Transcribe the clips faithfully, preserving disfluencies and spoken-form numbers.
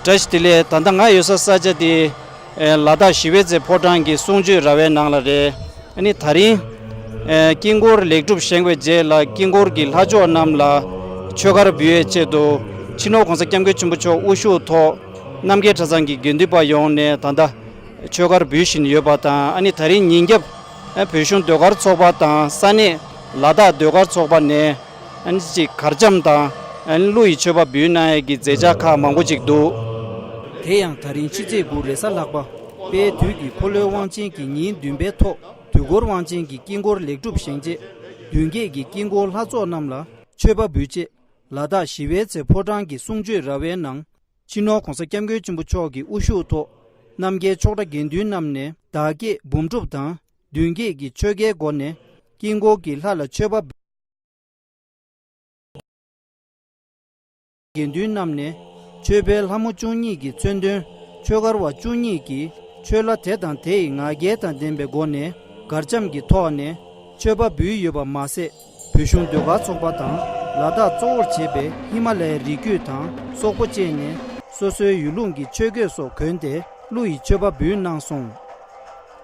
བཀྲ་ཤིས་བདེ་ལེགས། ད་ལྟ་ང་ཡོད་ས་ས་ཆ་དེ་ཨེ་ལ་དྭགས་ཞི་བའི་རྩེ་ཕོ་བྲང་གི་གསུང་ཆོས་ར་བའི་ནང་ལ་རེད། ཨ་ནི་ད་རིང་ཨེ་དཀྱིལ་འཁོར་ལེགས་གྲུབ་བཞེངས་པའི་རྗེས་ལ་དཀྱིལ་འཁོར་གྱི་ལྷ་མཆོག་རྣམས་ལ་མཆོད་གར་འབུལ་བའི་ཆེད་དུ་སྤྱི་ནོར་༸གོང་ས་༸སྐྱབས་མགོན་ཆེན་པོ་མཆོག་དབུ་བཞུགས་ཐོག་རྣམ་རྒྱལ་གྲྭ་ཚང་གི་དགེ་འདུན་པ་ཡོངས་ནས་ད་ལྟ་མཆོད་གར་འབུལ་བཞིན་ཡོད་པ་དང་། ཨ་ནི་ད་རིང་ཉིན་རྒྱབ་ཨ་བོད་གཞུང་ཟློས་གར་ཚོགས་པ་དང་ས་གནས་ལ་དྭགས་ཟློས་གར་ཚོགས་པ་ནས་ཨ་ནི་ཅིག་གར་འཆམ་དང་ཨ་ནི་གླུ་ཡི་མཆོད་པ་འབུལ་གནང་ཡས་ཀྱི་མཛད་འཆར་ཁག་མང་པོ་ཅིག་འདུག། དེ་ཡང་ད་རིང་ཕྱི་ཚེས་དགུ་རེས་གཟའ་ལྷག་པ་དཔལ་དུས་ཀྱི་འཁོར་ལོའི་དབང་ཆེན་གྱི་ཉིན་བདུན་པའི་ཐོག་དུས་འཁོར་དབང་ཆེན་གྱི་དཀྱིལ་འཁོར་ལེགས་གྲུབ་བཞེངས་རྗེས། མདུན་བསྐྱེད་ཀྱི་དཀྱིལ་འཁོར་ལྷ་ཚོགས་རྣམས་ལ་མཆོད་པ་འབུལ་ཆེད། ལ་དྭགས་ཞི་བའི་རྩེ་ཕོ་བྲང་གི་གསུང་ཆོས་ར་བའི་ནང་། སྤྱི་ནོར་༸གོང་ས་༸སྐྱབས་མགོན་ཆེན་པོ་མཆོག་གི་དབུ་བཞུགས་ཐོག་རྣམ་རྒྱལ་ཆོག་གྲྭ་དགེ་འདུན་རྣམས་ནས་བདག་བསྐྱེད་འབུམ་སྒྲུབ་དང་མདུན་བསྐྱེད་ཀྱི་ཆོ་གའི་སྒོ་ནས་དཀྱིལ་འཁོར་གྱི་ལྷ་ལ་མཆོད་པ། དགེ་འདུན་རྣམས་ནས་མཆོད་པའི་ལྷ་མོ་བཅུ་གཉིས་ཀྱི་མཚོན་དོན། མཆོད་གར་བ་བཅུ་གཉིས་ཀྱིས་མཆོད་བླ་དེ་དང་དེ་ཡི་ང་རྒྱལ་དང་ལྡན་པའི་སྒོ་ནས་གར་འཆམ་གྱི་ཐོག་ནས་མཆོད་པ་འབུལ་ཡོད་པ་མ་ཟད། བོད་གཞུང་ཟློས་གར་ཚོགས་པ་དང་ལ་དྭགས་གཙོ་བོར་བྱས་པའི་ཧི་མ་ལ་ཡའི་རི་རྒྱུད་དང་སོག་པོ་བཅས་ནས་སོ་སོའི་ཡུལ་ལུང་གི་ཆོས་གོས་སོགས་གོན་ཏེ་གླུ་ཡི་མཆོད་པ་འབུལ་གནང་སོང་།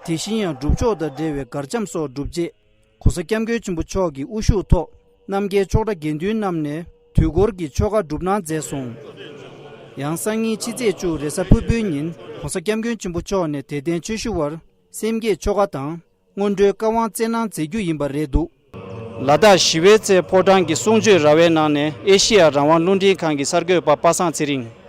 དེ་བཞིན་ཡང་སྒྲུབ་ཆོག་དང་འབྲེལ་བའི་གར་འཆམ་སོགས་གྲུབ་རྗེས། ༸གོང་ས་༸སྐྱབས་མགོན་ཆེན་པོ་མཆོག་གི་དབུ་བཞུགས་ཐོག་རྣམ་རྒྱལ་ཆོག་གྲྭ་དགེ་འདུན་རྣམས་ནས་དུས་འཁོར་གྱི་ཆོ་ག་སྒྲུབ་གནང་མཛད་སོང་། ཡང་སང་ཉིན་ཕྱི་ཚེས་བཅུ་རེས་གཟའ་ཕུར་བུའི་ཉིན་༸གོང་ས་༸སྐྱབས་མགོན་ཆེན་པོ་མཆོག་ནས་དད་ལྡན་ཆོས་ཞུ་བར་སེམས་བསྐྱེད་ཆོ་ག་དང་སྔོན་འགྲོའི་བཀའ་དབང་སྩལ་གནང་མཛད་རྒྱུ་ཡིན་པ་རེད་འདུག། ལ་དྭགས་ཞི་བའི་རྩེ་ཕོ་བྲང་གི་གསུང་ཆོས་ར་བའི་ནང་ནས་ཨེ་ཤི་ཡ་རང་དབང་རླུང་འཕྲིན་ཁང་གི་གསར་འགོད་པ་པ་སངས་ཚེ་རིང་།